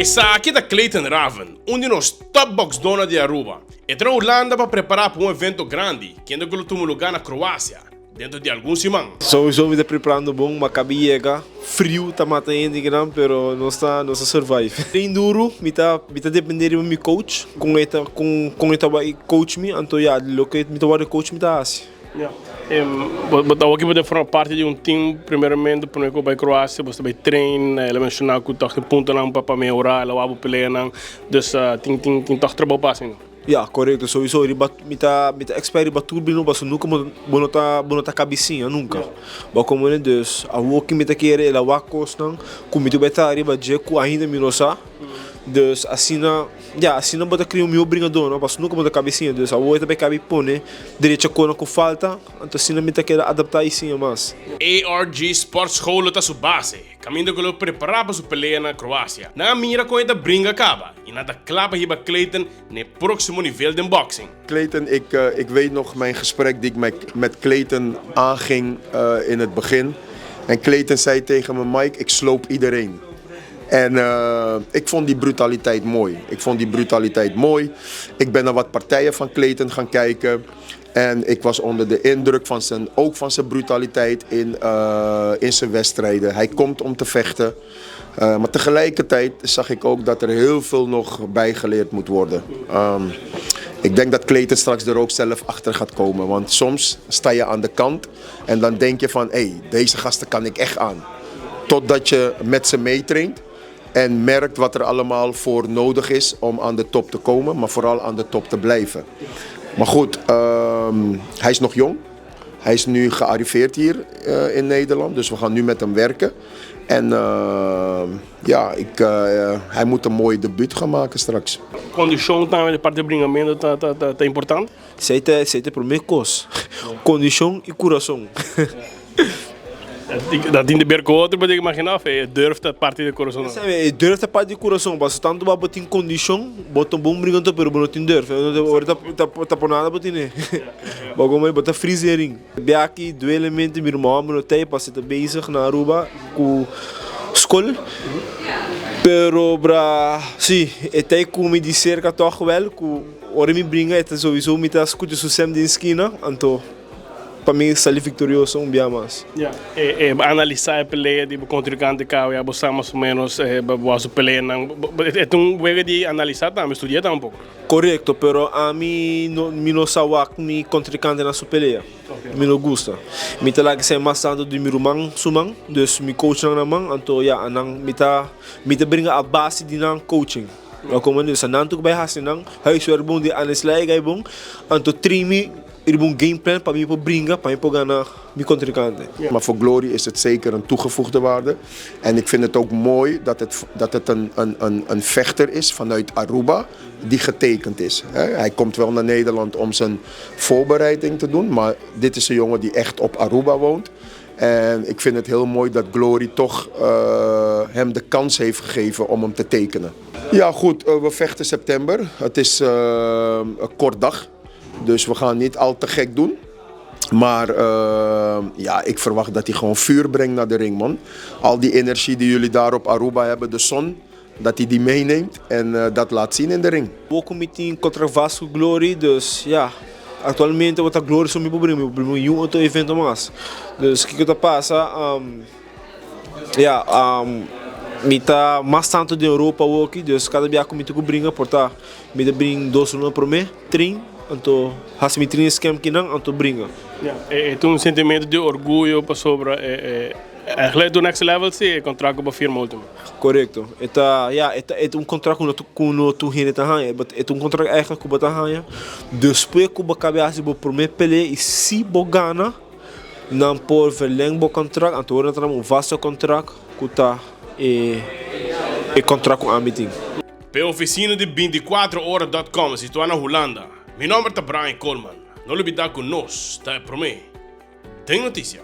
Esaki ta Clayton Raven, un di nos top boxdónan di Aruba. E ta na Hulanda pa prepará pa un evento grandi, kende ku lo tuma lugá na Kroasia dentro di algun siman. Sowieso mi ta preparando bon, ma kabi yega, friu ta mata hende kinan, pero nos ta nos ta survive. Train duru, mi ta mi ta depende riba mi coach, kon e ta kon kon e ta bai coach mi, anto ya loke mi ta wòrdu coach mi ta hasi. Ya. Bo ta awor bo ta forma parti di un team primeramente prome ku bo bai Kroasia, bo ta bai train, el a menshoná ku tòg tin puntonan pa pa mehorá, el a wak bo peleanan, dus tin tin tin tòg trabou pa hasi. Ya, korekto, souiso riba mi ta mi ta expect riba tur bini pasobra nunka bo bo no ta bo no ta kabisiña nunka. Bo komprende? Dus awor ki mi ta kere el a wak kosnan ku mi ta bai traha riba dje ku ainda mi no sa. Dus asina ya asina bo ta kria un mihó bringadó no pasobra nunka bo ta kabisiña. Dus awor e ta bai kabi pone derecha kosnan ku falta anto asina mi ta keda adaptá i siña mas. ARG Sportschool lo ta su base, kaminda ku lo prepará pa su pelea na Kroasia. Nan a mira kon e ta bringa kaba i nan ta kla pa hiba Clayton n'e próksimo nivel den boxing. Clayton, ik, ik weet nog mijn gesprek die ik met, met Clayton aanging in het begin. En Clayton zei tegen me, Mike, ik sloop iedereen. En ik vond die brutaliteit mooi. Ik vond die brutaliteit mooi. Ik ben naar wat partijen van Clayton gaan kijken. En ik was onder de indruk van zijn, ook van zijn brutaliteit in, in zijn wedstrijden. Hij komt om te vechten. Uh, maar tegelijkertijd zag ik ook dat er heel veel nog bijgeleerd moet worden. Um, ik denk dat Clayton straks er ook zelf achter gaat komen. Want soms sta je aan de kant en dan denk je van... hé, hey, deze gasten kan ik echt aan. Totdat je met ze meetraint en merkt wat er allemaal voor nodig is om aan de top te komen, maar vooral aan de top te blijven. Maar goed, um, hij is nog jong. Hij is nu gearriveerd hier uh, in Nederland, dus we gaan nu met hem werken. En uh, ja, ik, uh, hij moet een mooi debuut gaan maken straks. Kondishon tambe di parti di bringamentu ta ta ta importante? Esei ta esei ta e promé kos. Kondishon i kurason. Dat tin di ber ku otro, bo tin imaginá òf e durf ta parti di kurason tambe? E durf ta parti di kurason, pasobra tantu bo tin kondishon, bo ta un bon bringadó pero bo no tin durf. Ora ta ta por nada bo tene. Bo komo bo ta fris den ring. Biaki duelemente mi ruman hòmber no ta ei pasobra e ta bezig na Aruba ku skol. Pero bra si e ta ei ku mi di serka tòg wèl ku ora mi bringa e ta souiso mi ta skucha su sèm den skina anto pa mi sali viktorioso un bia mas. Ya, e analisá e pelea di bo kontrinkante kawe ya bo sa mas o ménos bo a su peleanan. E ta un wega di analisá tambe, studia tambe un poko. Korekto, pero ami no mi no sa wak mi kontrinkante na su pelea. Mi no gusta. Mi ta laga esei mas tantu di mi ruman su man, dus mi coachnan na man, anto ya anan mi ta mi ta bringa a base di nan coaching. Lo komo dus nan tur ku bai hasi nan huiswerk bon di anesla e gai bon, anto train mi riba un game plan pa mi por bringa, pa mi por gana mi kontrinkante. Maar voor Glory is het zeker een toegevoegde waarde. En ik vind het ook mooi dat het, dat het een, een, een, een vechter is vanuit Aruba die getekend is. Hij komt wel naar Nederland om zijn voorbereiding te doen, maar dit is een jongen die echt op Aruba woont. En ik vind het heel mooi dat Glory toch uh, hem de kans heeft gegeven om hem te tekenen. Ja, goed, uh, we vechten september. Het is uh, een kort dag. Dus we gaan niet al te gek doen. Maar uh, ja, ik verwacht dat hij gewoon vuur brengt naar de ring, man. Al die energie die jullie daar op Aruba hebben, de zon, dat hij die meeneemt en uh, dat laat zien in de ring. Ook mi tin contract vast cu Glory, dus ja, actualmente bo ta Glory so mi por bringa, mi por bringa niun otro evento mas. Dus kiko ta pasa, um, ja, um, mi ta mas tanto den Europa awoki, dus cada bia cu mi tin cu bringa por ta mi ta bring dos luna prome, train, anto haci mi trainingscamp kinan, anto bringa. Ja, e ta un sentimento di orguyo pasobra e eigenlijk e ta next level si e contract cu bo firma ultimo. Korekto. E ta, ya, e ta, e ta un kontrakt ku no ku no tur hende ta haña, but e ta un kontrakt eigenlijk ku bo ta haña despues ku bo kaba hasi bo promé pelea i si bo gana nan por verleng bo kontrakt anto ora nan ta daba un vaste kontrakt ku ta e e kontrakt ku ami tin. P'e ofisina di binticuatro ora dot com situá na Hulanda. Mi nòmber ta Brian Koolman. No lubidá ku nos ta e promé den notisia.